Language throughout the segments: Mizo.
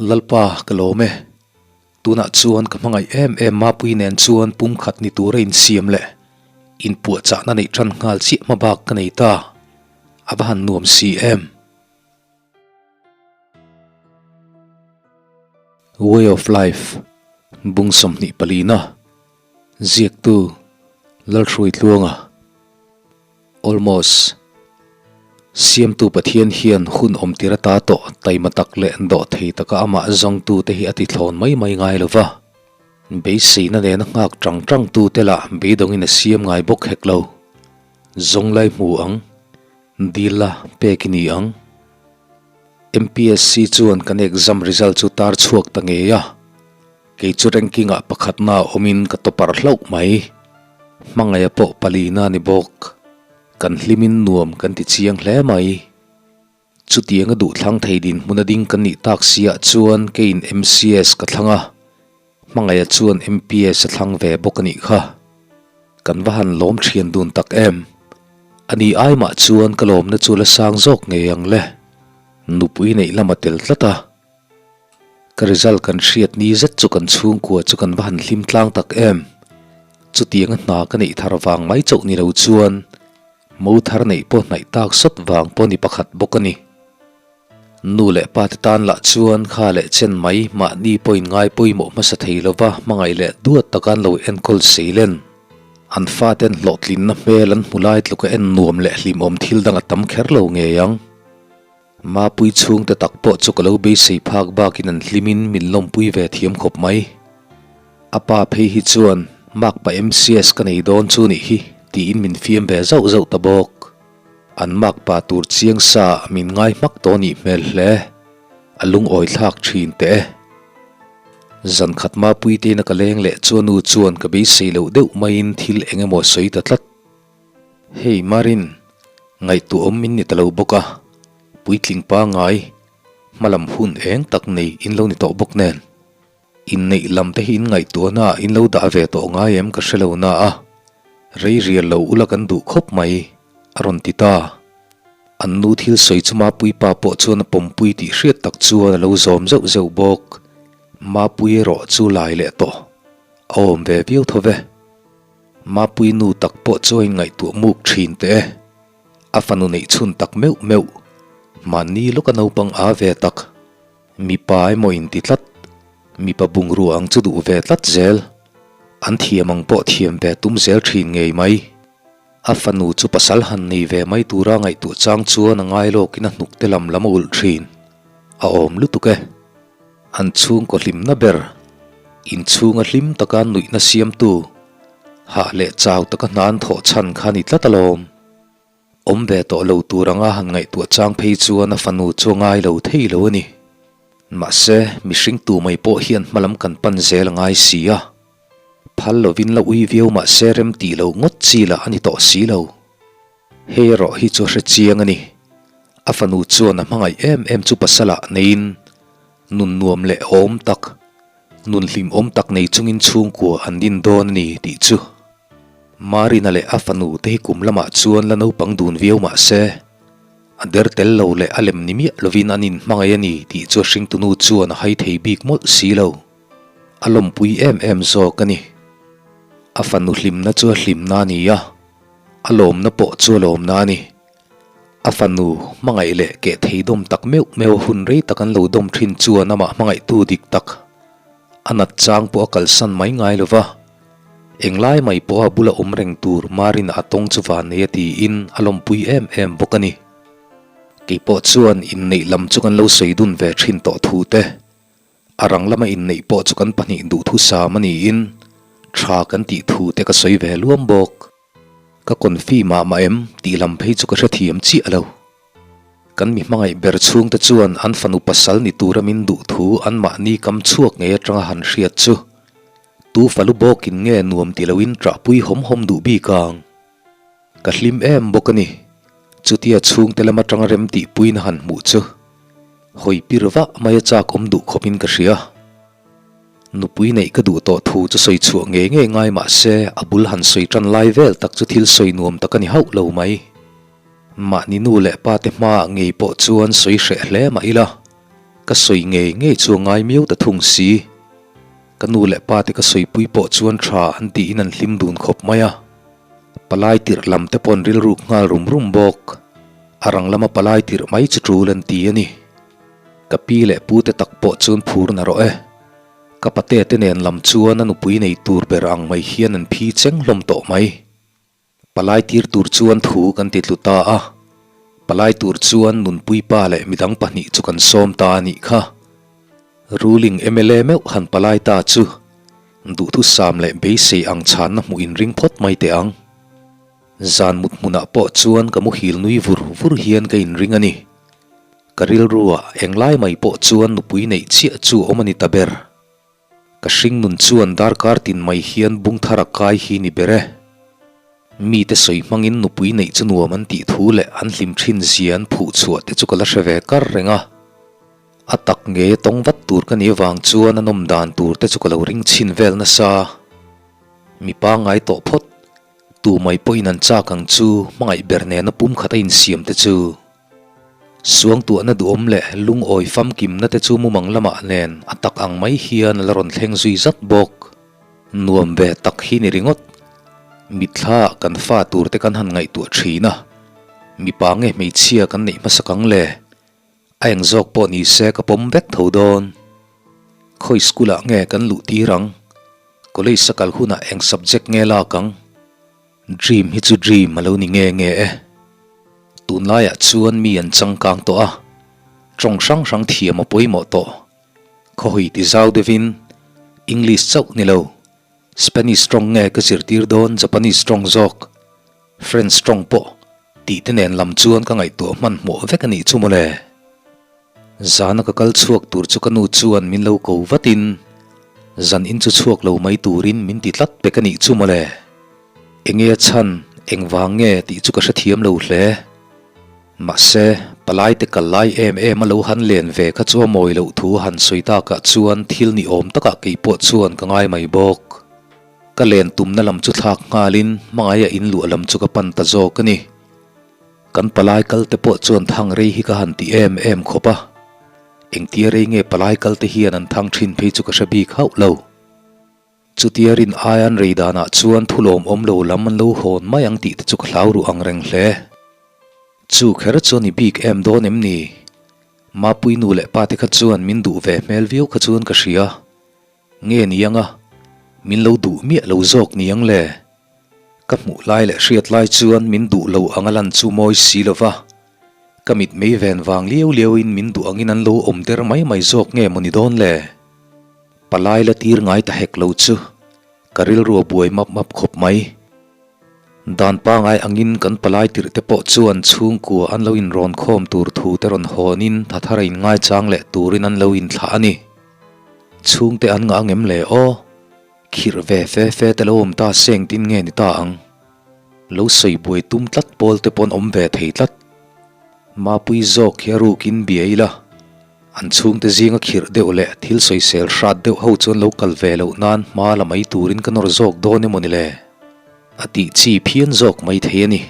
Lalpa ka lawm e. Tunah chuan ka hmangaih em em Mapuii nen chuan pumkhat ni tura insiam leh inpuahchahna neih tan nghal chiah hma bak ka nei ta. A va han nuam si em. Way of Life, Bung 24na, Ziaktu, Lalhruaitluanga, Almost, Siamtu Pathian hian hun awm tir ata tawh taima tak leh dawh thei taka amah zawngtute hi a ti thlawn mai mai ngai lo va, beiseina nena nghak tang tangtute lah beidawngin a siam ngai bawk hek lo. Zawng lai hmu ang, dil la pek i ni ang. MPSC chuan kan exam result chu tar chhuak ta ngei a, kei chu ranking ah pakhatna awmin ka topper hlauh mai. Hmangaih a pawh palina ni bawk. Kan hlimin nuam kan ti chiang hle mai. Chutiang a duhthlang thei dinhmun a ding kan nih tak siah chuan keiin MCS ka thlang a, Hmangaih a chuan MPS a thlang ve bawk a nih kha. Kan va han lawm thian dun tak em. A ni ai mah chuan ka lawmna chu la sang zawk ngei ang le. Nupui neih lam a tel tlat a. Ka result kan hriat ni zet chu kan chhungkua chu kan va han hlim tlang tak em. Chutianga hna ka neih thar vang mai chauh ni lo chuan mo thar neih pawh hnaih tak sawt vang pawh ni pakhat bawk a ni. Nu leh pa te tan lah chuan kha leh chen mai mahni pawhin ngai pawimawh hmasa thei lova hmangaih leh duat taka an lo enkawl seilen. An faten hlawhtlinna hmel an hmu lai tluka en nuam leh hlimawm thil dang a tam kher lo ngei ang. Mapui chhungte tak pawh chu ka lo beisei phak bakin an hlimin min lawmpui ve thiam khawp mai. A pa phei hi chuan Makpa MCS ka nei dawn chu nih hi tiin min fiam ve zauh zauh ta bawk. An makpa tur chiang sa min ngai hmak tawh nih hmel hle. A lungawi thlak thin teh e. Zan khat mapui te ina ka leng leh chu a nu chuan ka beisei loh deuh maiin thil eng emaw sawi ta tlat. Hei Marin, ngaihtuah awm min ni ta lo bawk a, puitling pangai, hmalam hun eng tak nei in lo ni tawh bawk nen. Inneih lam te hi in ngaihtuahna ah in lo dah ve tawh ngai em ka hre lo na a, rei rial lo ula kan duh khawp mai, a rawn ti ta. An nu thil sawi chu Mapuii pa pawh chuan a pawmpui tih hriat tak chuan a lo zawm zeuh zeuh bawk. Mapuii erawh chu lai leh tawh a awm ve viau tho ve. Mapuii nu tak pawh chu a inngaihtuah muk thin teh e. A fanu neih chhun tak meuh meuh, mahni lawka naupang a ve tak. Mipa emaw inti tlat, mipa bungrua ang chu duh ve tlat zel. An thiam ang pawh thiam ve tum zel thin ngei mai. A fanu chu pasal han nei ve mai tura ngaihtuah chang chuan a ngai lawkin a hnuk te lam lam a ulh thin. A awm lutuk e. An chhungkaw hlimna ber, inchhunga hlim taka nuihna siamtu, hah leh chau taka hna an thawh chhan kha a ni tlat alawm. Awm ve tawh lo tur anga han ngaihtuah chang phei chuan a fanu chu a ngai lo thei lo a ni. Mahse, mihring tu mai pawh hian hmalam kan pan zel a ngai si a. Phal lovin la ui viau mahse rem tih loh ngawt chi lah a ni tawh si lo. Hei erawh hi chu a hre chiang a ni. A fanu chuan a hmangaih em em chu pasalah neiin nun nuam leh awm tak, nun hlimawm tak nei chungin chhungkua an din dawn a ni tih chu. Marina leh a fanu te hi kum lamah chuan la naupang dun viau mahse a der tel lo leh a lem ni miah lovin an inhmangaih a ni tih chu a hringtunu chuan a hai thei bik mawlh si lo. A lawmpui em em zawk a ni. A fanu hlimna chu a hlimna a ni a, a lawmna pawh chu a lawmna a ni. A fanu hmangaih leh keh thei dawm tak meuh meuh a hun rei tak an lo dawm thin chuan amah hmangaihtu dik tak a nat chang pawh a kalsan mai ngai lo va, englai mai pawha bula awm reng tur Marina a tawng chu van nei a tiin a lawmpui em em bawk a ni. Keipawh chuan inneih lam chu kan lo sawi dun ve thin tawh thu te. A rang lama inneih pawh chu kan pahnih duhthusam a niin tha kan tih thu te ka sawi ve luam bawk. Ka confi mah mah em tih lam phei chu ka hrethiam chiah lo. Kan mi hmangaih ber chhungte chuan an fanu pasal ni tura min duh thu anmahni kam chhuak ngei atanga han hriat chu tu falu bawkin nge nuam ti loin ṭahpui hawm hawm duh bik ang. Ka hlim em bawk a ni. Chutia chhungte lam atanga rem tihpuina han hmuh chu hawi pir vah mai a chak awm duh khawpin ka hria. Nupui neih ka duh tawh thu chu sawi chhuah ngei ngei ngai mah se a bul han sawi tan lai vel tak chu thil sawi nuam tak a ni hauh lo mai. Mahni nu leh pa te hmaah ngei pawh chuan sawi hreh hle mah ila. ka sawi ngei ngei chu a ngai miau ta thung si. Ka nu leh pa te ka sawipui pawh chuan tha an tiin an hlim dun khawp mai a. Palai tirh lam te pawh an rilruk nghal rum rum bawk. A rang lama palai tirh mai chu tul an ti a ni. Ka pi leh pu te tak pawh chuan phur na rawh e. Ka pate te nen lam chuan a nupui nei tur ber ang mai hian an phi cheng hlawm tawh mai. Palai tir tur chuan thu kan ti tlu ta a, palai tur chuan Nunpui pa leh midang pahnih chu kan sawm ta a nih kha. Ruling mla meuh han palai ta chu duhthusam leh beisei ang chhanna hmuh inring phawt mai teh ang. Zan mut hmunah pawh chuan ka muhil nui vur vur hian ka inring a ni. Ka rilruah englai mai pawh chuan nupui neih chiah chu awm a ni ta ber. Ka hringnun chuan darkar tin mai hian bung thar a kai hi ni ber e. Mite sawi hmangin nupui neih chu nuam an tih thu leh an hlim thin zia an phuh chhuah te chu ka la hre ve kar reng a. A tak nge tawng vat tur ka nih avang chuan a nawm dan tur te chu ka lo ring chhin vel nasa. Mi pangngai tawh phawt, tu mai pawhin an chak ang chu hmangaih ber nena pumkhat a insiam te chu. Suangtuahna duhawm leh lungawi famkimna te chu mumang lamah nen a tak ang mai hian a la rawn thleng zui zat bawk. Nuam ve tak hi ni ringawt. Mitthla kan fa tur te kan han ngaihtuah thin a, mipa nge hmeichhia kan neih hmasak ang le? A eng zawk pawh ni se ka pawm vek tho dawn. Khawi school ah nge kan luh tir ang? College a kal hunah eng subject nge lak ang? Dream hi chu dream a lo ni nge nge e. Tunlaiah chuan mi an changkang tawh a, tawng hrang hrang thiam a pawimawh tawh. Khawhawi ti zau deuhin English chauh ni lo, Spanish tawng nge ka zirtir dawn Japanese tawng zawk, French tawng pawh tih te nen lam chuan ka ngaihtuah hmanhmawh vek a nih chu mawle. Zana ka kal chhuak tur chu ka nu chuan min lo ko vatin zan in chu chhuak lo mai turin min ti tlat pek a nih chu mawle. Enge a chhan, engvang nge tih chu ka hrethiam lo hle. Mahse, palai te kal lai em em a lo han len ve kha chu a mawi loh thu han sawi takah chuan thil ni awm takah kei pawh chuan ka ngai mai bawk. Ka len tumna lam chu thlak nghalin hmangaia in luah lam chu ka pan ta zawk a ni. Kan palai kal te pawh chuan thang rei hi ka han ti em em khawp a, engtia rei nge palai kal te hian an thang thin phei chu ka hre bik hauh lo. Chutia rin aian rei danah chuan thu lawmawm lo lam an lo hawn mai ang tih te chu ka hlau ruh ang reng hle. Chu kher chu a ni bik em dawn em ni? Mapui nu leh pa te kha chuan min duh ve hmel viau kha chuan ka hria. Nge ni anga? Min lo duh miah lo zawk ni ang le? Ka hmuh lai leh hriat lai chuan min duh lo ang a lan chu mawi si lo va, ka mit mei ven vang liau liau in min duh angin an lo awm der mai mai zawk nge maw ni dawn le? Palai la tir ngai ta hek lo chu ka rilru a buai map map khawp mai. Dan pangai angin kan palai tirh te pawh chuan chhungkua an lo inrawn khawm tur thu te rawn hawnin thathar a inngaichang leh turin an lo inthlah a ni. Chhungte an ngah angem le aw? Khirh ve fe fe te lo awm ta se engtin nge ni ta ang? Lo sawi buai tum tlat pawl te pawn awm ve thei tlat. Mapui zawk hi a rukin bia ila, an chhungte zinga khirh deuh leh thil sawisel hrat deuh ho chuan lo kal ve loh nan hma la mai turin ka nawr zawk dawn emaw ni le? A tih chi phian zawk mai thei a ni.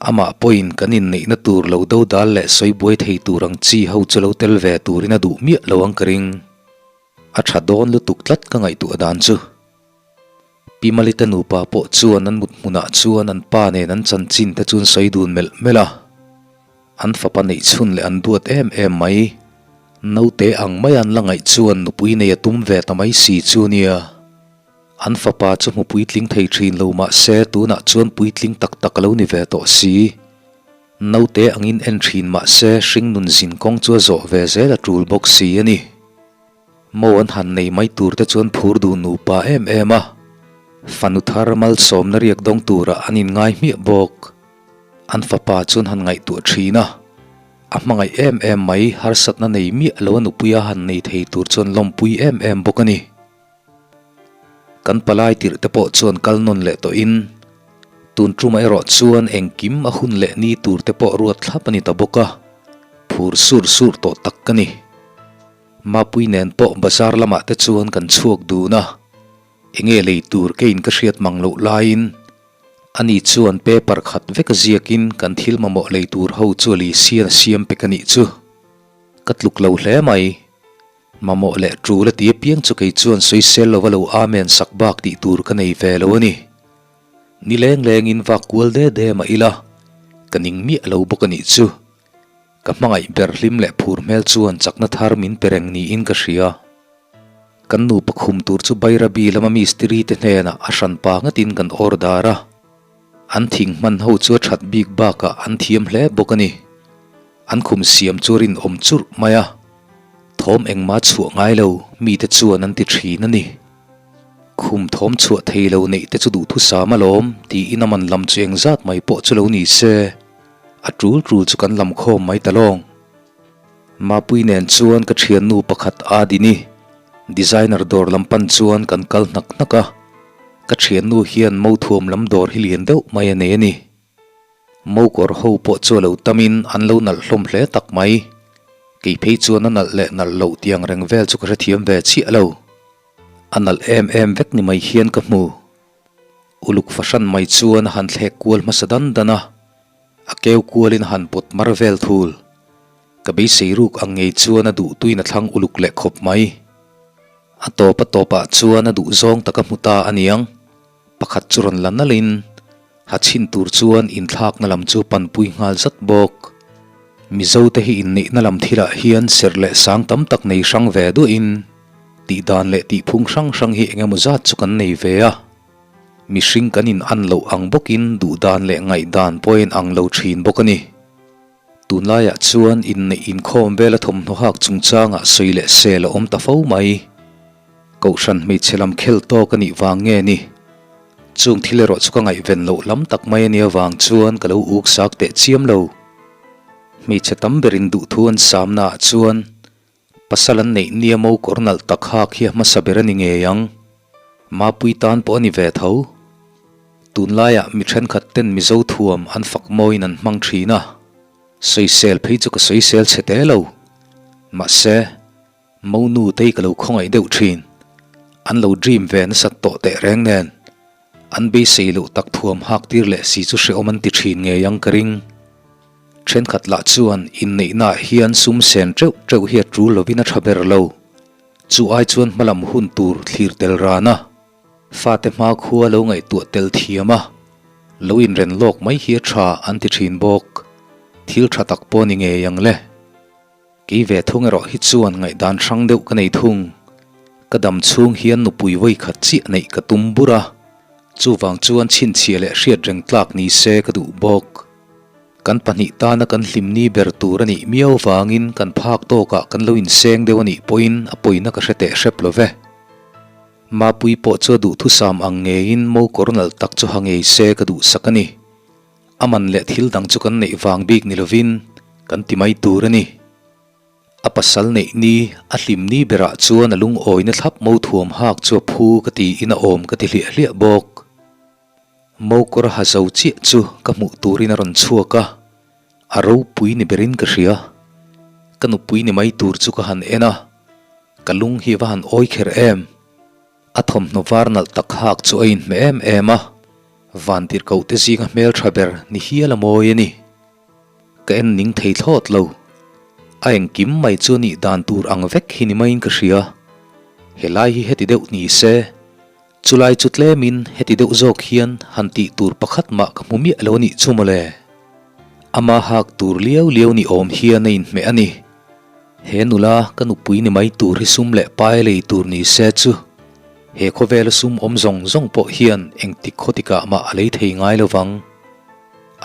Amah pawhin kan inneihna tur lo dodal leh sawi buai thei tur ang chi ho chu lo tel ve turin a duh miah lo ang ka ring. A tha dawn lutuk tlat ka ngaihtuah dan chu. Pi Malite nupa pawh chuan an mut hmunah chuan an pa nen an chanchin te chu an sawi dun melh melh a. An fapa neih chhun leh an duat em em mai. Naute ang mai an la ngaih chuan nupui nei a tum ve ta mai si chu nia. An fapa chu hmu puitling thei thin lo mah se tunah chuan puitling tak tak a lo ni ve tawh si. Naute angin en thin mah se hringnun zin kawng chu a zawh ve zel a tul bawk si a ni. Mo an han nei mai tur te chuan phur duh nupa em em a, fanu thar malsawmna riak dawng turah an inngai hmiah bawk. An fapa chuan han ngaihtuah thin a, a hmangaih em em mai harsatna nei miah lo a nupuia han nei thei tur chuan lawmpui em em bawk a ni. Kan palai tirh te pawh chuan kal nawn leh tawhin, tun tumah erawh chuan engkim a hun leh ni tur te pawh ruat thlap a ni ta bawk a, phur sur sur tawh tak ka ni. Mapui nen pawh bazar lamah te chuan kan chhuak dun a, enge lei tur keiin ka hriat mang loh laiin ani chuan paper khat vek a ziakin kan thil mamawh lei tur ho chu a li sian a siam pek a nih chu. Ka tluk lo hle mai. Mamawh leh tul a ti apiang chu kei chuan sawisel lova lo amen sak bak tih tur ka nei ve lo a ni. Ni leng lengin vak kual de de mah ila, ka ning miah lo bawk a nih chu. Ka hmangaih ber hlim leh phur hmel chuan chakna thar min pe reng niin ka hria. Kan nupa khum tur chu Bairabi lama mistiri te hnenah a hranpa ngatin kan order a. An thing hman ho chu a that bik bakah an thiam hle bawk a ni. An khum siam chu rinawm churh mai a, thawm engmah chhuah ngai lo mite chuan an ti thin a ni. Khum thawm chhuah thei lo neih te chu duhthusam alawm tiin a man lam chu engzat mai pawh chu lo ni se, a tul tul chu kan lam khawm mai ta lawng. Mapui nen chuan ka thiannu pakhat a dini designer dawr lam pan chuan kan kal hnak hnak a, ka thiannu hian mo thuam lam dawr hi lian deuh mai a nei a ni. Mo kawr ho pawh chu a lo tamin an lo nalh hlawm hle tak mai. Kei phei chuan a nalh leh nalh loh tiang reng vel chu ka hrethiam ve chiah lo. A nalh em em vek ni mai hian ka hmu. Uluk fahran mai chuan a han thlek kual hmasa dan dan a. A keu kualin a han pawt mar vel thul. Ka beisei ruk ang ngei chuan a duh tuin a thlang uluk leh khawp mai. A tawp a tawpah chuan a duh zawng tak a hmu ta a niang. Pakhat chu rawn la nalhin ha chhin tur chuan inthlakna lam chu panpui nghal zat bawk. Mizote hi inneihna lam thilah hian serh leh sang tam tak nei hrang ve duahin tihdan leh tihphung hrang hrang hi eng emaw zat chu kan nei ve a. Mihring kan in an loh ang bawkin duhdan leh ngaihdan pawh a in ang lo thin bawk a ni. Tunlaiah chuan inneih inkhawm vela thawmhnaw hak chungchangah sawi leh sel a awm ta fo mai. Kohhran hmeichhe lam khel tawk a nih vang nge ni? Chung thil erawh chu ka ngaihven loh lam tak mai a nih avang chuan ka lo uk sak teh chiam lo. Hmeichhe tam berin duhthu an samnaah chuan Pasal an neih nia mo kawr nalh tak hak hi a hmasa ber a ni ngei ang. Mapui tan pawh a ni ve tho. Tunlaiah mi thenkhat ten Mizo thuam an fak mawiin an hmang thin a, sawisel phei chu ka sawisel chhe te lo. Mahse, mo nu tei ka lo khawngaih deuh thin. An lo dream ve nasat tawh teh reng nen. An beisei loh tak thuam hak tir leh si chu hrehawm an ti thin ngei ang ka ring. Thenkhat lah chuan inneihnaah hian sum sen teuh teuh hi a tul lovin a tha ber lo. Chu ai chuan hmalam hun tur thlir tel ran a, fate hmakhua lo ngaihtuah tel thiam a, lo inren lawk mai hi a tha an ti thin bawk. Thil tha tak pawh ni ngei ang le. Kei ve thung erawh hi chuan ngaihdan hrang deuh ka nei thung. Ka dam chhung hian nupui vawi khat chiah neih ka tum bur a, chuvang chuan chhinchhiah leh hriat reng tlak ni se ka duh bawk. Kan pahnih tana kan hlimni ber tur a nih miau vangin kan phak tawkah kan lo inseng deuh a nih pawhin a pawina ka hre teh hrep lo ve. Mapui pawh chu a duhthusam ang ngeiin mo kawr nalh tak chu ha ngei se ka duhsak a ni. A man leh thil dang chu kan neih vang bik ni lovin kan ti mai tur a ni. A pasal neih ni, a hlim ni berah chuan a lungawina thlap mo thuam hak chu a phu ka tiin a awm ka ti hliah hliah bawk. Mo kawr ha zo chiah chu ka hmuh turin a rawn chhuak a, a ropui ni berin ka hria. Ka nupui ni mai tur chu ka han en a, ka lung hi va han awi kher em. A thawmhnaw var nalh tak hak chu a inhmeh em em a, vantirhkoh te zinga hmeltha ber ni hial a mawi a ni. Ka en ning thei thlawt lo. A engkim mai chu nih dan tur ang vek hi ni maiin ka hria. Helai hi heti deuh ni se, chulai chu tlemin heti deuh zawk hian han tih tur pakhat mah ka hmu miah lo a nih chu mawle. Ama hak tur liau liau ni awm hian a inhmeh a ni. He nula ka nupui ni mai tur hi sum leh pai lei tur ni se chu he khawvela sum awm zawng zawng pawh hian engtik khawtikah mah a lei thei ngai lo vang.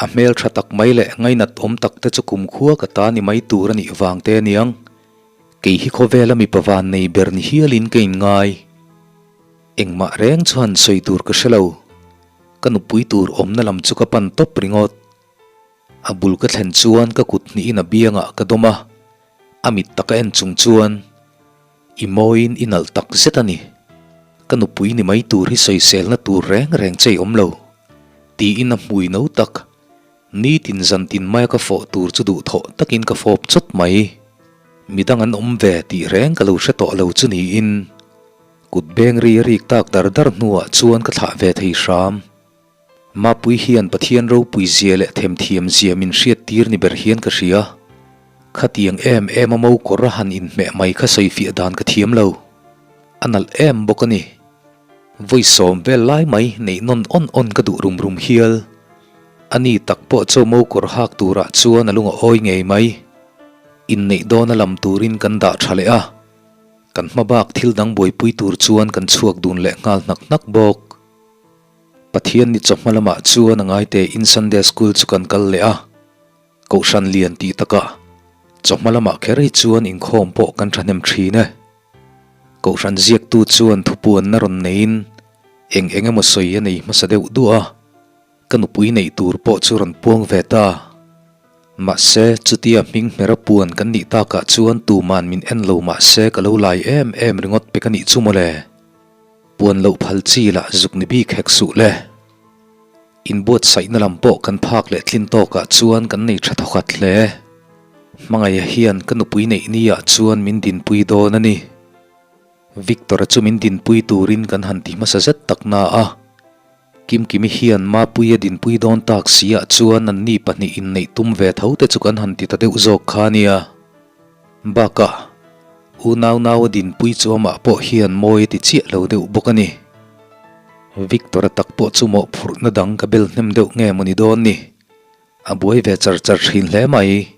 A hmel tha tak mai leh ngainat awm tak te chu kumkhua ka ta ni mai tur a nih vang te aniang. Kei hi khawvela mipa van nei ber ni hialin ka inngai. Engmah reng chuan sawi tur ka hre lo. Ka nupui tur awmna lam chu ka pan tawp ringawt. A bul ka thlen chuan ka kut hnihin a biangah ka dawm a, a mit taka en chung chuan, I mawiin i nalh tak zet a ni. Ka nupui ni mai tur hi sawiselna tur reng reng che i awm lo, tiin a hmui no tak, nitin zantin maia ka fawh tur chu duhthawh takin ka fawp chawt mai. Midang an awm ve tih reng ka lo hre tawh lo chu niin, kut beng ri a rik tak dar dar hnuah chuan ka thlah ve thei hram. Mapui hian Pathian ropui zia leh themthiam zia min hriat tir ni ber hian ka hria. Khatiang em em a mo kawr a han inhmeh mai kha sawifiah dan ka thiam lo. A nalh em bawk a ni. Vawi sawm vel lai mai neih nawn awn awn ka duh rum rum hial. A ni tak pawh chu mo kawr hak turah chuan a lung a awi ngei mai. Inneih dawna lam turin kan dah tha leh a. Kan hma bak thil dang buaipui tur chuan kan chhuak dun leh nghal hnak hnak bawk. Pathian ni chawhma lamah chuan a ngaite in Sunday School chu kan kal leh a. Kohhran lian tih takah chawhma lamah kher hi chuan inkhawm pawh kan thahnem thin e. Kohhran ziaktu chuan thupuanna rawn neiin eng eng emaw sawi a nei hmasa deuh duah a, ka nupui neih tur pawh chu rawn puang ve ta. Mahse, chutia hming hmera puan kan nih takah chuan tuman min en lo mahse ka lo lai em em ringawt pek a nih chu mawle. Puan loh phal chi lah zuk ni bik hek suh le. Inbuatsaihna lam pawh kan phak leh tlin tawkah chuan kan nei tha thawkhat hle. Hmangaiha hian ka nupui neih ni ah chuan min dinpui dawn a ni. Victor-a chu min dinpui turin kan han ti hmasa zet tak na a. Kimkimi hian Mapuia dinpui dawn tak si ah chuan anni pahnih inneih tum ve tho te chu kan han ti ta deuh zawk kha a nia. Bakah, unau nau a dinpui chu amah pawh hian mawi a ti chiah lo deuh bawk a ni. Victor-a tak pawh chu mawhphurhna dang ka bel hnem deuh nge maw ni dawn ni? A buai ve char char thin hle mai.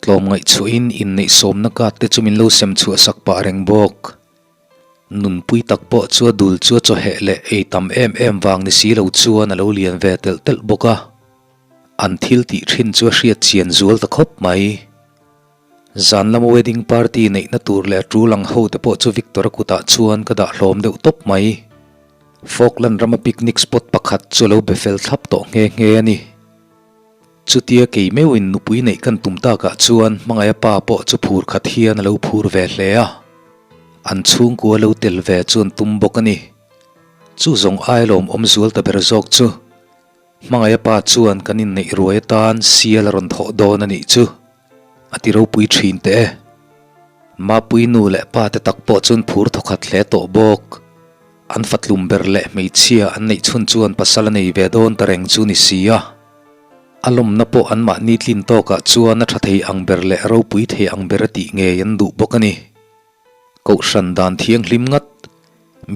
Tlawm ngaihchhuahin inneihsawmna card te chu min lo sem chhuah sak pah reng bawk. Nunpui tak pawh chu a dul chu a chawheh leh ei tam em em vang ni si lo chuan a lo lian ve telh telh bawk a. An thil tih thin chu a hriat chian zual ta khawp mai. Zan lama wedding party neihna tur leh a tul ang ho te pawh chu Victor-a kutah chuan ka dah hlawm deuh tawp mai. Falkland rama picnic spot pakhat chu a lo be fel thlap tawh nghe nghe a ni. Chutia kei meuhin nupui neih kan tum takah chuan hmangaih a pa pawh chu phur khat hian a lo phur ve hle a. An chhungkua lo tel ve chu an tum bawk a ni. Chu zawng ai lawmawm zual ta ber zawk chu. Hmangaih a pa chuan kan inneih ruai atan sial a rawn thawh dawn a nih chu a ti ropui thin teh e. Mapui nu leh pa te tak pawh chuan phur thawkhat hle tawh bawk. An fatlum ber leh hmeichhia an neih chhun chuan pasal a nei ve dawn ta reng chu ni si a. A lawmna pawh anmahni tlin tawkah chuan a tha thei ang ber leh ropui thei ang ber a tih ngei an duh bawk a ni. Kohhran dan thianghlim ngat,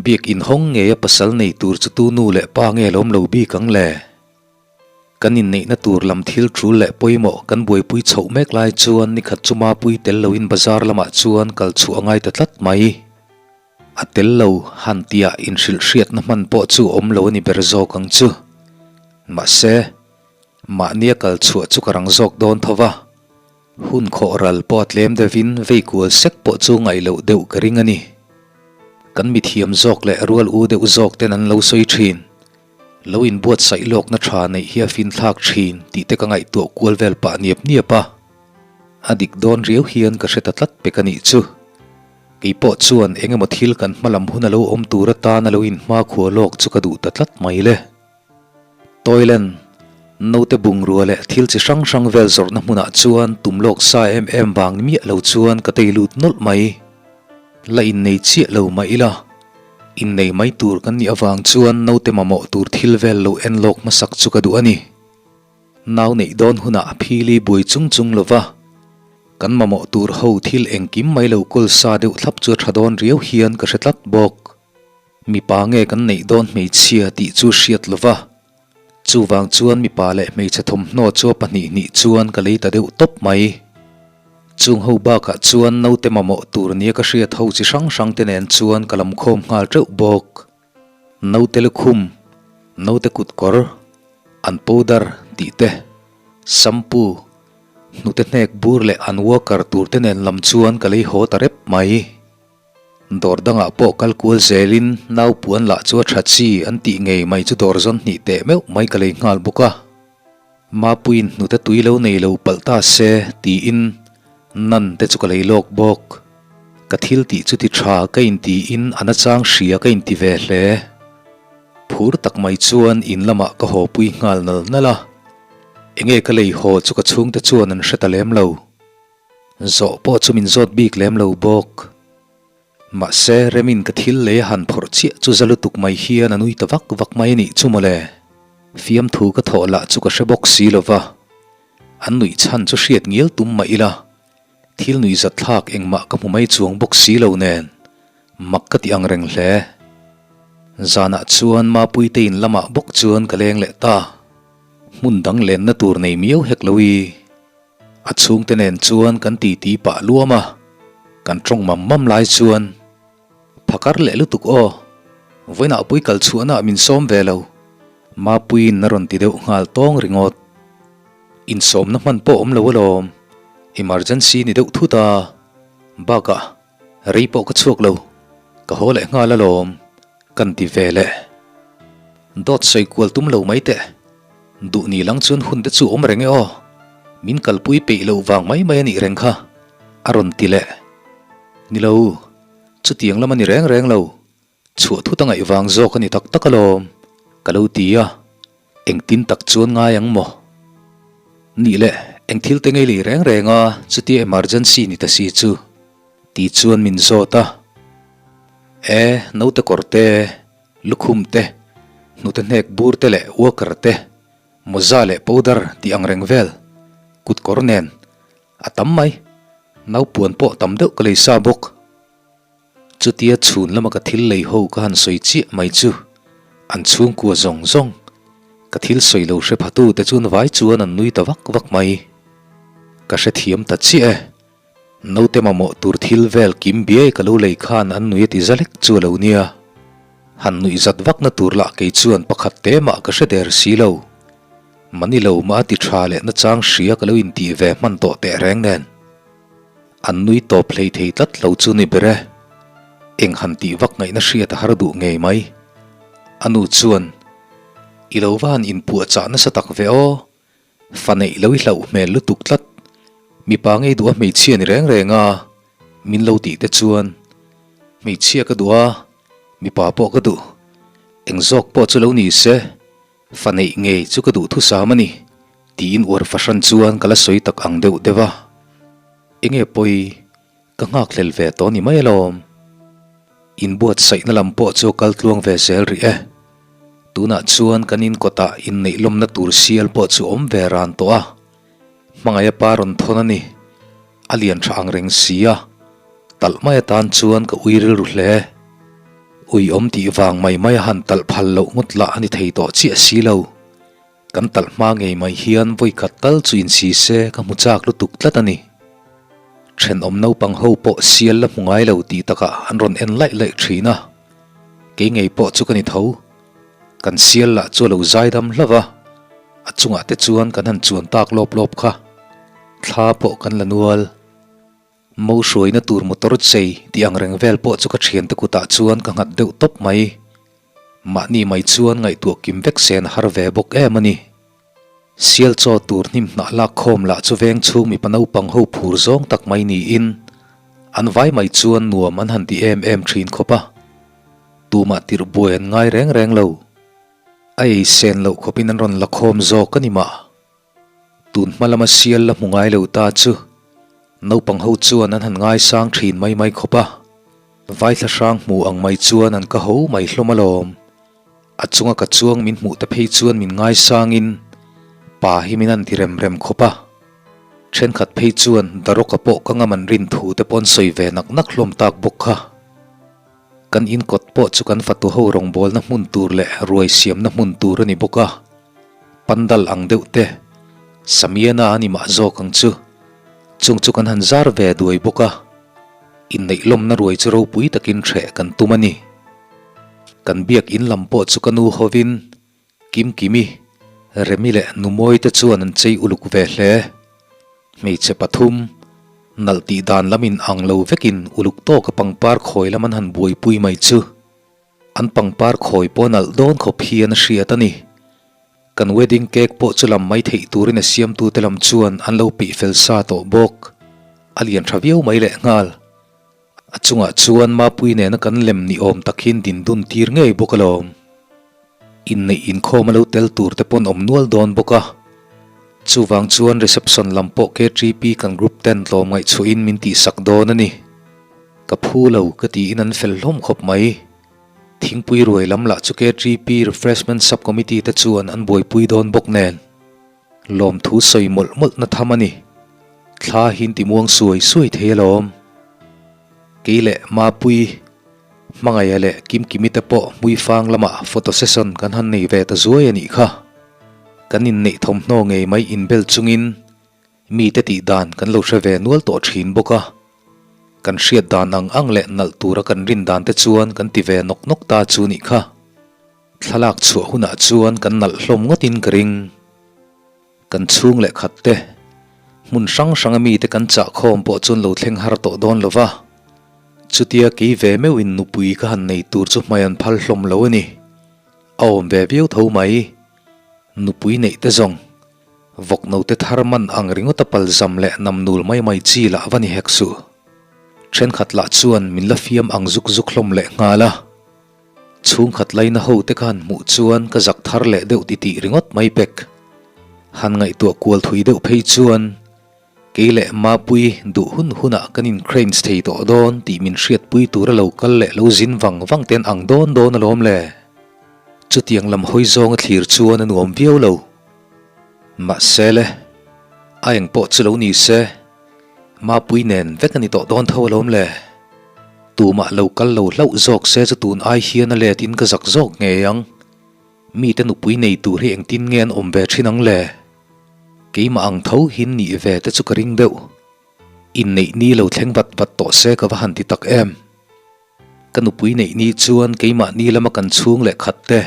biak inhawng ngeia pasal nei tur chu tu nu leh pa nge lawm lo bik ang le? Kan inneihna tur lam thil tul leh pawimawh kan buaipui chhoh mek lai chuan nikhat chu Mapui tel loin bazar lamah chuan kal chhuah a ngai ta tlat mai. A tel lo han tia inhrilhhriatna hman pawh chu awm lo a ni ber zawk ang chu. Mahse, mahnia kal chhuah chu ka rang zawk dawn tho va. Hun khawh ral pawh a tlem deuhin vei kual sek pawh chu ngaih loh deuh ka ring a ni. Kan mithiam zawk leh rual u deuh zawk ten an lo sawi thin. Lo inbuatsaih lawkna tha neih hi a finthlak thin tih te ka ngaihtuah kual vel pah niap niap a. A dik dawn riau hian ka hre ta tlat pek a nih chu. Kei pawh chuan eng emaw thil kan hma lam hun a lo awm tur atan a lo inhmakhua lawk chu ka duh ta tlat mai le. Toiland, naute bungrua leh thil chi hrang hrang vel zawrhna hmunah chuan tum lawk sa em em vang ni miah lo chuan ka tei lut nawlh mai. La innei chiah lo mah ila, innei mai tur kan nih avang chuan naute mamawh tur thil vel lo en lawk hmasak chu ka duh a ni. Nau neih dawn hunah phili buai chung chung lova kan mamawh tur ho thil engkim mai lo kawl sa deuh thlap chu a tha dawn riau hian ka hre tlat bawk. Mipa nge kan neih dawn hmeichhia tih chu hriat lo va, chuvang chuan mipa leh hmeichhe thawmhnaw chu a pahnih hnih chuan ka lei ta deuh tawp mai. Chung ho bakah chuan naute mamawh tur nia ka hriat ho chi hrang hrang te nen chuan ka lam khawm nghal teuh bawk. Naute lukhum, naute kutkawr, an powder tih te, shampoo, hnute hnek bur leh an walker tur te nen lam chuan ka lei haw ta rep mai. Dawr dangah pawh kal kual zelin nau puan lah chu a tha chi an tih ngei mai chu dawr zawn hnih teh meuh mai ka lei nghal bawk a. Mapuiin hnute tui lo nei lo palh ta se tiin nan te chu ka lei lawk bawk. Ka thil tih chu ti tha ka intiin a nachang hria ka inti ve hle. Phur tak mai chuan in lamah ka haw pui nghal nal nal a. Enge ka lei haw chu ka chhungte chuan an hre ta lem lo. Zawh pawh chu min zawt bik lem lo bawk. Mahse, Remin ka thil lei a han phawrh chiah chu za lutuk mai hian a nui ta vak vak mai a nih chu mawle. Fiamthu ka thawh lah chu ka hre bawk si lo va. An nuih chhan chu hriat ngial tum mah ila. Thil nuihzat thlak engmah ka hmu mai chuang bawk si lo nen, mak ka ti ang reng hle. Zanah chuan Mapuite in lamah bawk chuan ka leng leh ta. Hmun dang lenna tur nei miau hek lo i. A chhungte nen chuan kan titi pah luam a, kan tawng mam mam lai chuan Phakar leh lutuk aw, vawiinah pui kal chhuahna min sawm ve lo, Mapuiin a rawn ti deuh nghal tawng ringawt. Insawmna hman pawh awm lo alawm, emergency ni deuh thut a, bakah rei pawh ka chhuak lo, ka haw leh nghal alawm, kan ti ve leh. Dawt sawi kual tum lo mai teh. Duh ni lang chuan hun te chu awm reng e aw. Min kalpui peih loh vang mai mai a nih reng kha, a rawn ti leh. Ni lo, chutiang lam a ni reng reng lo. Chhuah thut a ngaih vang zawk a ni tak tak alawm, ka lo ti a. Engtin tak chuan ngai ang maw? Nih leh, eng thil te ngei lei reng reng a, chutia emergency ni ta si chu, ti chuan min zawt a. E, naute kawr te. Lukhum te, hnute hnek bur te leh walker te, mawza leh powder tih ang reng vel, kut kawr nen a tam mai. Naupuan pawh tam deuh ka lei sa bawk. Chutia chhun lama ka thil lei ho ka han sawi chiah mai chu an chhungkua zawng zawng ka thil sawi lo hre phatu te chuan vai chuan an nui ta vak vak mai. Ka hrethiam ta chiah e. Naute mamawh tur thil vel kim biai ka lo lei khan an nui a ti za lek chu a lo nia. Han nuih zat vakna tur lah kei chuan pakhat te mah ka hre der si lo. Mani lo mah a ti tha leh nachang hria ka lo intih ve hman tawh teh reng nen. An nui tawp hlei thei tlat lo chu ni ber e. Eng han tih vak ngaihna hriat a har duh ngei mai. A nu chuan, I lo va han inpuahchah nasa tak ve aw. Fa neih lo i hlauh hmel lutuk tlat. Mipa ngei duh a hmeichhia ni reng reng a, min lo tih te chuan hmeichhia ka duh a, mipa pawh ka duh. Eng zawk pawh chu lo ni se, fa neih ngei chu ka duh thusam a ni, tiin uar fahran chuan ka la sawi tak ang deuh deuh a. Enge pawi Ka nghakhlel ve tawh ni mai alawm. Inbuatsaihna lam pawh chu kal tluang ve zel rih e. Tunah chuan kan inkawtah inneih lawmna tur sial pawh chu awm ve ran tawh a. Hmangaih a pa rawn thawn a ni. A lian tha ang reng si a. Talh mai atan chuan ka ui rilru hle. Ui awm tih vang mai mai a han talh phal loh ngawt lah a ni thei tawh chiah si lo. Kan talh hma ngei mai hian vawikhat tal chu insi se ka hmu chak lutuk tlat a ni. Thenawm naupang ho pawh sial la hmu ngai lo tih takah an rawn en laih laih thin a, kei ngei pawh chu ka ni tho. Kan sial lah chu a lo zaidam hlauh a, a chungah te chuan kan han chuan tak lawp lawp kha. Thla pawh kan la nual. Mo hruaina tur motor chei tih ang reng vel pawh chu ka thiante kutah chuan ka nghat deuh tawp mai. Mahni mai chuan ngaihtuah kim vek sen a har ve bawk em a ni. Sial chaw tur hnim hnah lak khawm lah chu veng chhung mipa naupang ho phur zawng tak mai niin an vai mai chuan nuam an han ti em em thin khawp a. Tumah tirh buai an ngai reng reng lo. A ei sen loh khawpin an rawn la khawm zawk a ni mah. Tun hma lama sial la hmu ngai lo ta chu naupang ho chuan an han ngaisang thin mai mai khawp a, vaithla hrang hmu ang mai chuan an ka ho mai hlawm alawm. A chunga ka chuang min hmuh te phei chuan min ngaisangin pa hi min han ti rem rem khawp a. Thenkhat phei chuan Darawka pawh ka ngam an rin thu te pawh an sawi ve nak nak hlawm tak bawk kha. Kan inkawt pawh chu kan fatu ho rawngbawlna hmun tur leh ruai siamna hmun tur a ni bawk a, pandal ang deuh te, Samiana a ni mah zawk ang chu, chung chu kan han zar ve duai bawk a, inneih lawmna ruai chu ropui takin hreh kan tum a ni. Kan biak in lam pawh chu ka nu hovin Kimkimi, Remi leh Numawi te chuan an chei uluk ve hle. Hmeichhe pathum, nalh tih dan lam in ang lo vekin uluk tawka pangpar khawi lam an han buaipui mai chu. An pangpar khawi pawh nalh dawn khawp hian a hriat a ni. Kan wedding cake pawh chu lam mai theih turin a siamtute lam chuan an lo peih fel sa tawh bawk. A lian tha viau mai lehnghal. A chungah chuan Mapui nena kan lem ni awm tak hian din dun tir ngei bawk alawm. Inneih inkhawm a lo tel tur te pawn awm nual dawn bawk a. Chuvang chuan reception lam pawh KTP kan group ten tlawm ngaihchhuahin min tihsak dawn a ni. Ka phu lo ka tiin an fel hlawm khawp mai. Thingpui ruai lam lah chu KTP Refreshment Sub-Committee te chuan an buaipui dawn bawk nen. Lawmthu sawi mawlh mawlh na tham a ni. Thla hi in ti muang suai suai thei alawm. Kei leh Mapui, Hmangaia leh Kimkimi te pawh Hmuifang lamah photo session kan han nei ve ta zuai a nih kha. Kan inneih thawmhnaw ngei mai inbel chungin mite tih dan kan lo hre ve nual tawh thin bawk a. Kan hriat dan ang ang leh nalh tura kan rin dan te chuan kan ti ve nawk nawk ta chu nih kha. Thlalak chhuah hunah chuan kan nalh hlawm ngawtin ka ring. Kan chhung leh khat te, hmun hrang hranga mite kan chah khawm pawh chuan lo thleng har tawh dawn lo va. Chutia kei ve meuhin nupui ka han nei tur chu hmai an phal hlawm lo a ni. A awm ve viau tho mai. Nupui neih te zawng, vawk note thar man ang ringawta palzam leh namnul mai mai chi lah va ni hek suh. Thenkhat lah chuan min la fiam ang zuk zuk hlawm leh nghal a. Chhungkhat laina ho te khan hmuh chuan ka zak thar leh deuh titih ringawt mai pek. Han ngaihtuah kual thui deuh phei chuan kei leh Mapui duh hun hunah kan in cranes thei tawh dawn tih min hriatpui tura lo kal leh lo zin vang vang ten ang dawn dawn alawm le. Chutiang lam hawi zawnga thlir chuan a nuam viau lo. Mahse le, a eng pawh chu lo ni se. Mapui nen vek a ni tawh dawn tho alawm le. Tumah lo kal lo hlauh zawk se chu tun ai hian a let in ka zak zawk ngei ang. Mite nupui nei tur hi engtin nge an awm ve thin ang le? Keimah ang tho hin nih ve te chu ka ring deuh. Inneih ni lo thleng vat vat tawh se ka va han ti tak em. Ka nupui neih ni chuan keimah ni lama kan chhung leh khat te,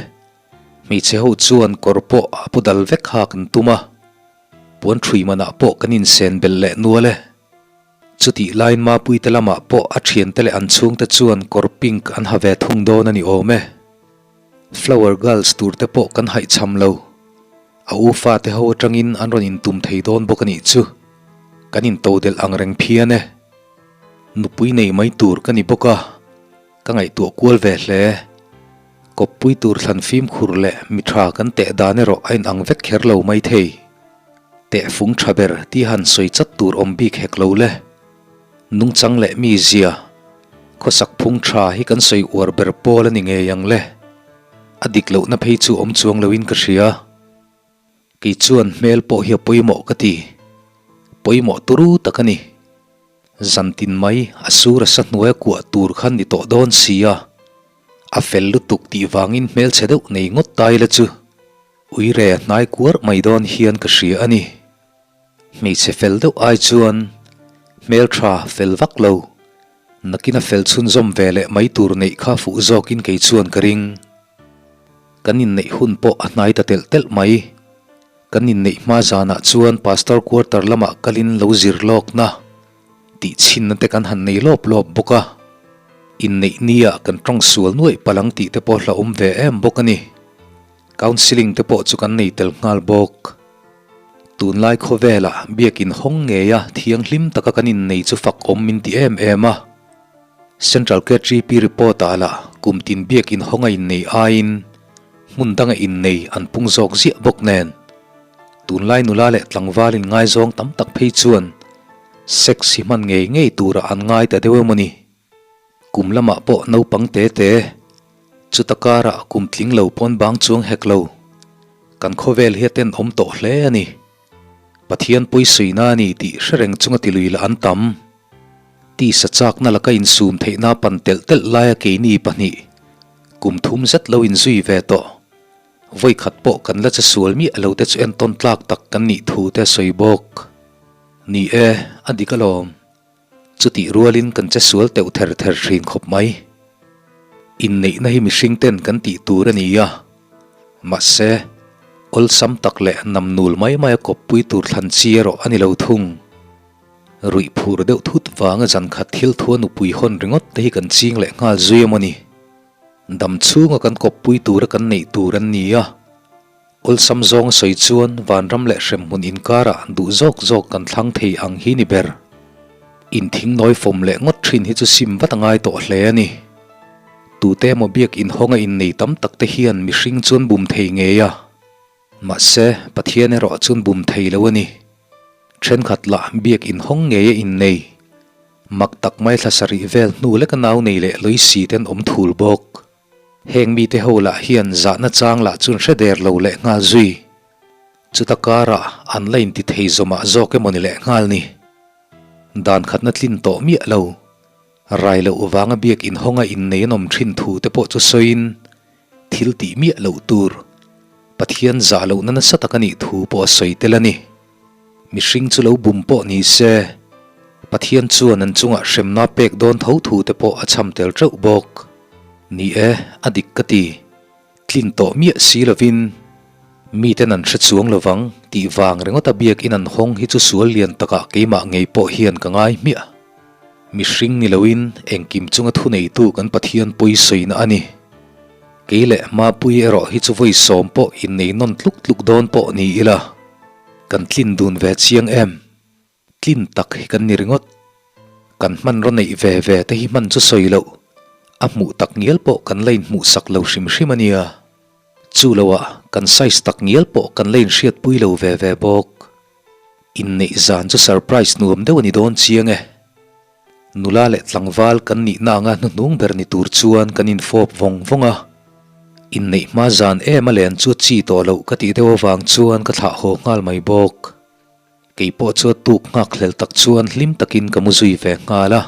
hmeichhe ho chuan kawr pawh a pu dal vek ha kan tum a. Puan ṭhui manah pawh kan insen belh leh nual e. Chutih laiin Mapuite lamah pawh a ṭhiante leh an chhungte chuan kawr pink an ha ve thung dawn a ni awm e. Flower girls turte pawh kan haihchham lo. A u fate ho aṭangin an rawn intum thei dawn bawk a nih chu. Kan intodelh ang reng phian e. Nupui nei mai tur ka ni bawk a, ka ngaihtuah kual ve hle. Kawppui tur thlan fimkhur leh mi tha kan teh dan erawh a inang vek kher lo mai thei. Tehfung tha ber tih han sawi chat tur awm bik hek lo le. Nungchang leh mi zia, khawsak phung tha hi kan sawi uar ber pawl a ni ngei ang le. A dik lohna phei chu awm chuang loin ka hria. Kei chuan hmel pawh hi a pawimawh ka ti. Pawimawh turu tak a ni. Zantin mai a sur a sa hnuaia kuah tur khan ni tawh dawn si a. A fel lutuk tih vangin hmelchhe deuh nei ngawt ta ila chu uire a hnai kuar mai dawn hian ka hria a ni. Hmeichhe fel deuh ai chuan hmeltha fel vak lo, nakin a fel chhunzawm ve leh mai tur neih kha fuh zawkin kei chuan ka ring. Kan inneih hun pawh a hnai ta telh telh mai. Kan inneih hma zanah chuan Pastor quarter lamah kalin lo zir lawkna tih chhinna te kan han nei lawp lawp bawk a, inneih nia kan tawng sual nuaih palh ang tih te pawh hlauhawm ve em bawk a ni. Counselling te pawh chu kan nei tel nghal bawk. Tunlai khawvelah biakin hawng ngeia thianghlim taka kan innei chu fak awm min ti em em a. Central KTP report-ah lah kum tin biakin hawnga innei aiin hmun danga innei an pung zawk ziah bawk nen. Tunlai nula leh tlangval inngaizawng tam tak phei chuan sex hi hman ngei ngei turah an ngai ta deuh emaw ni? Kum lamah pawh naupang te te, chuta karah kum tling lo pawn bang chuang hek lo. Kan khawvel hi a tenawm tawh hle a ni. Pathian pawisawina a ni tih hre reng chunga tilui lah an tam. Tisa chakna laka insum theihna pan telh telh laia keini pahnih kum thum zet lo inzui ve tawh. Vawikhat pawh kan la che sual miah lo te chu entawn tlak tak kan nih thu te a sawi bawk. Ni e, a dik alawm. Chutih rualin kan che sual teuh ther ther thin khawp mai. Inneihna hi mihring ten kan tih tur a ni a. Mahse, awlsam tak leh namnul mai mai a kawppui tur thlan chi erawh a ni lo thung. Ruih phur deuh thut vanga zankhat thil thua nupui hawn ringawt te hi kan ching leh nghal zui emaw ni. Dam chhunga kan kawppui tura kan neih tur an ni a, awlsam zawnga sawi chuan vanram leh hremhmun inkarah duh zawk zawk kan thlang thei ang hi ni ber. Inthingnawi fawm leh ngawt thin hi chu sim vat a ngai tawh hle a ni. Tute emaw biak inhawnga innei tam tak te hian mihring chuan bum thei ngei a. Mahse, Pathian erawh chuan bum thei lo a ni. Thenkhat lah biak inhawng ngei a innei. Mak tak mai thla sarih vel hnu leka nau nei leh Loisi ten awm thul bawk. Heng mite ho lah hian zahna chang lah chuan hre der lo leh nghal zui. Chuta karah an la inti thei zawmah zawk emaw ni leh nghal ni. Dan khatna tlin tawh miah lo. Rai loh vanga biak inhawnga innei an awm thin thu te pawh chu sawiin thil tih miah loh tur Pathian zah lohna nasa tak a nih thu pawh a sawi tel a ni. Mihring chu lo bum pawh ni se, Pathian chuan an chungah hremna pek dawn tho thu te pawh a chham tel teuh bawk. Ni e, a dik ka ti. Tlin tawh miah si lovin miten an hre chuang lovang tih vang ringawta biakin an hawng hi chu sual lian takah keimah ngei pawh hian ka ngai hmiah. Mihring ni loin engkim chunga thuneitu kan Pathian pawi sawina a ni. Kei leh Mapui erawh hi chu vawi sawm pawh innei nawn tluk tluk dawn pawh ni ila, kan tlin dun ve chiang em? Tlin tak hi kan ni ringawt. Kan hmanraw neih ve ve te hi hman chu sawi loh, a hmuh tak ngial pawh kan la inhmuhsak lo hrim hrim a nia. Chu loah kan size tak ngial pawh kan la inhriatpui lo ve ve bawk. Inneih zan chu surprise nuam deuh a ni dawn chiang e. Nula leh tlangval kan nihna anga hnuhnung ber ni tur chuan kan infawp vawng vawng a. Inneih hma zan em a len chu a chi tawh loh ka tih deuh avang chuan ka thlah haw nghal mai bawk. Kei pawh chu a tuk nghak hlel tak chuan hlim takin ka mu zui ve nghal a.